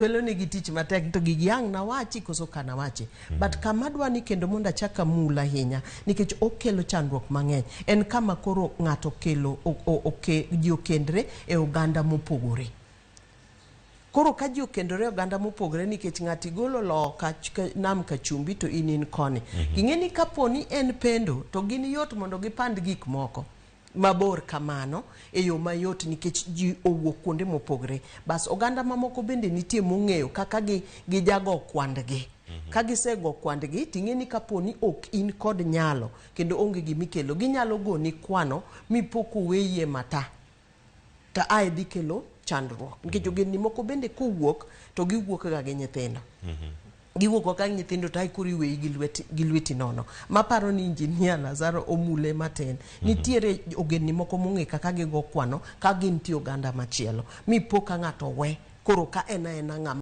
Kelonegi tich matek to gigi ang' nawachi koso ka nawachi. But kama adwa ni kendo mondo achak amul ahinya nikech okelo chandruok mang'eny en kama koro ng'ato kelo oke, ji okendre e oganda mopogore. Koro ka ji okendore e oganda mopogore nikech ng'ato igolo loka nam kachumbi to in in koni. Ing'e ni kapo ni en pendo to gin yot mondo gipand gik moko mabor kamano e yo mayot nikech ji owuok kuonde mopogre. Bas oganda mamoko bende nitie mong'eyo kaka gi gijago kwandgi. Ka gisego kwandgi ting'e ni kapo ni ok in kod nyalo kendo onge gimikelo ginyalo goni kwano mipo koweyie mata to ae dhi kelo chandruok nikech ogendni moko bende kowuok to giwuok ga gi nyithindo. Giwuok ka nyithindo to ae koro iweyi gi lweti, gi lweti nono. Maparo ni injinia Lazaro omule matin. Nitiere ogendni moko mong'e kaka gigo kwano ka gintie oganda machielo. Mipo ka ng'ato we koro ka en aena ng'ama